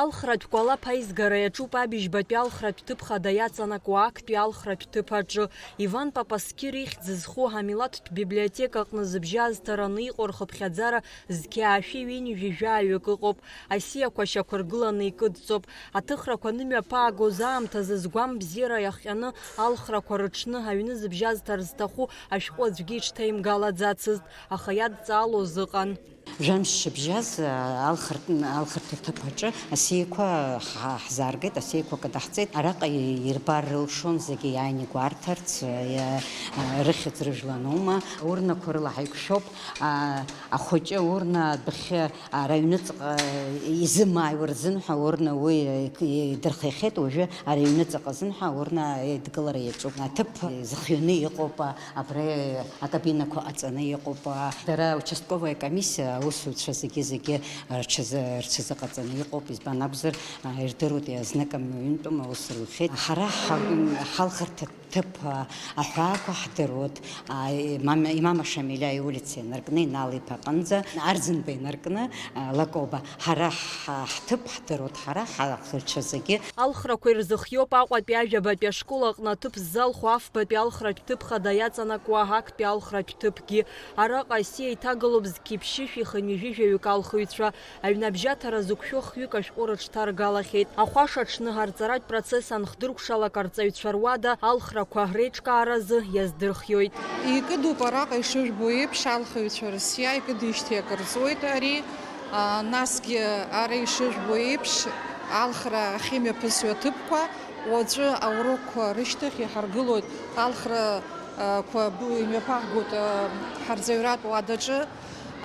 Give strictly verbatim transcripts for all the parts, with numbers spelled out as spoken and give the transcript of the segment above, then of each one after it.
Алхратә кәалаԥ аизгара иаҿуп абыжьбатәи алхратә ҭыԥ хада иаҵанакуа актәи алхратә ҭыԥ аҿы. Иван Папасқьыр ихьӡ зху ҳамилаҭтә библиотека аҟны зыбжьазҭараны иҟоу рхыԥхьаӡара зқьи аашәи ҩынҩажәи жәаҩык ыҟоуп. Асиақәа шьақәыргыланы икыдҵоуп. Аҭыхрақәа анымҩаԥаагоз аамҭазы згәамбзиара иахҟьаны алхрақәа рыҽны аҩны зыбжьазҭар зҭаху ашәҟәы аӡәгьы иҽҭаимгалаӡацызт, аха иадҵаалоз ыҟан. Жәамш шыбжьаз, алхырт-, алхырҭа ҭыԥ аҿы асиақәа ҳа-, ҳзааргеит, асиақәа кыдаҳҵеит. Араҟа ирбар рылшон зегьы иааины игәарҭарц, иа-, рыхьӡ рыжәланоума. Урнақәа рыла ҳаиқәшәоуп. А, ахәыҷы урна адәахьы, ара аҩныҵҟа изымааиуа рзын ҳәа урна уи идырхиахьеит, уажәы ара аҩныҵҟа азын ҳәа урна еидгылара иаҿуп. Аҭыԥ зхианы иҟоуп, абра акабинақәа ҟаҵаны иҟоуп. Дара участковая комиссиа аусуцәа зегьы-зегьы рҽазы-, рҽазыҟаҵаны иҟоуп, избан акәзар, ирдыруеит, иазныкам ҩынтәым аус рухьеит. Ҳара ҳа-, ҳалхырҭа ҭыԥ, а, аҳәаақәа ҳдыруеит, а, имам, имам Шамилиа иулица инаркны, Инал иԥа аҟынӡа, Арӡынба инаркны, а, Лакоба. Ҳара ҳа-, ҳҭыԥ ҳдыруеит, ҳара ҳахәыҷқәа зегьы. Алхрақәа ирзыхиоуп Аҟәатәи ажәабатәи ашкол аҟны аҭыԥ ззалху афбатәи алхратә ҭыԥ хада иаҵанакуа актәи алхратә ҭыԥгьы. Араҟа асиа иҭагалоуп зқьи ԥшьышәи хынҩажәи жәаҩык алхыҩцәа. Аҩны абжьаҭара зықәшәо хҩык ашәҟәы рыҽҭаргалахьеит. Ахәаша аҽны арҵаратә процесс анхдыркәшалак, арҵаҩцәа руада алхрақәа реиҿкааразы иаздырхиоит. Икыдуп араҟа ишыжәбо еиԥш алхыҩцәа рсиа икыдижьҭеи акыр ҵуеит ари. А, насгьы ара ишыжәбо еиԥш алхра ахьымҩаԥысуа аҭыԥқәа уаҵәы аурокқәа рышьҭахь иҳаргылоит алхра, а, қәа бу-, имҩаԥаҳгоит, а, ҳарҵаҩратә уадаҿы.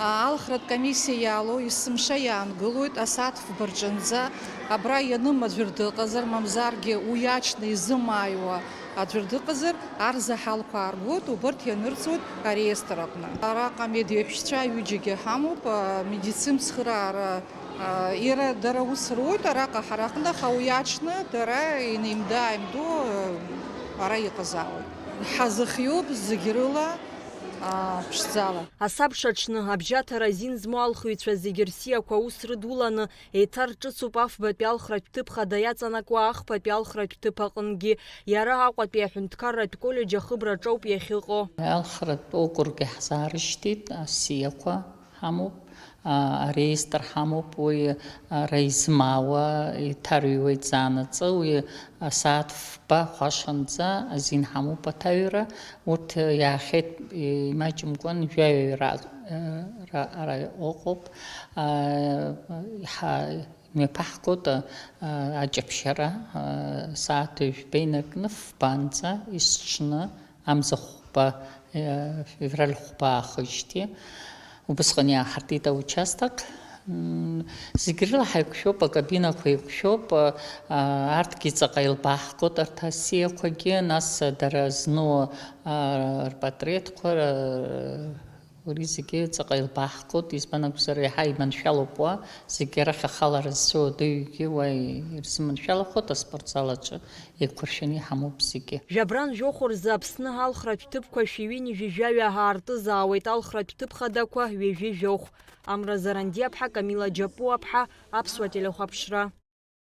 Алхратә комиссиа иаало есымша иаангылоит асааҭ фба рҿынӡа. Абра ианым аӡәыр дыҟазар, мамзаргьы уи аҽны изымааиуа аӡәыр дыҟазар, арзаҳалқәа ааргоит, убырҭ ианырҵоит ареестр аҟны. Араҟа амедеиҳәшьцәа ҩыџьагьы ҳамоуп, амедицинтә цхыраара, а, ира-, дара ус руеит араҟа ҳара ҳҟны, аха уи аҽны дара инеимда-ааимдо, а, ара иҟазаауеит. Ҳазыхиоуп зегь рыла. А, ԥшӡала. Асабша аҽны абжьаҭара азин змоу алхыҩцәа зегьы рсиақәа аус рыдуланы, еиҭа рҿыцуп афбатәи алхратә ҭыԥ хада иаҵанакуа ахԥатәи алхратә ҭыԥ аҟынгьы. Иара Аҟәатәи аҳәынҭқарратә коллеџь ахыбраҿоуп иахьыҟоу. Алхратә округ иаҳзаарышьҭит асиақәа. Ҳамоуп, а, ареестр ҳамоуп, уи, а, ара измаауа иҭарҩуеит заанаҵы, уи асааҭ фба хәашанӡа азин ҳамоуп аҭаҩра, урҭ иаахьеит, имаҷымкәан жәаҩа ра-, ра-, ара ыҟоуп, а, ҳа-, имҩаԥаҳгоит, а, аҷаԥшьара, а, сааҭ ҩажәба инаркны фбанӡа есҽны. Амза хәба, э, февраль хәба аахижьҭеи. Убысҟан иааҳартит аучасток. М, зегь рыла ҳаиқәшәоуп, акабинақәа еиқәшәоуп, а, арҭгьы ҵаҟа илбааҳгоит, арҭ асиақәагьы, нас дара зну, а, рпатреҭқәа, р-, ури зегьы ҵаҟа илбааҳгоит, избан акәзар, иаҳа иманшәалоуп уа, зегь арахь ахалара зцу адыҩгьы уа ирзыманшәалахоит аспортзал аҿы. Еиқәыршәаны иҳамоуп зегьы. Жәабран жәохә рзы Аԥсны алхратә ҭыԥқәа шәи ҩынҩажәи жәаҩа ҳаартызаауеит, алхратә ҭыԥ хадақәа ҩажәи жәохә. Амра Зарандиаԥҳа, Камила Џьапуаԥҳа, Аԥсуа телехәаԥшра.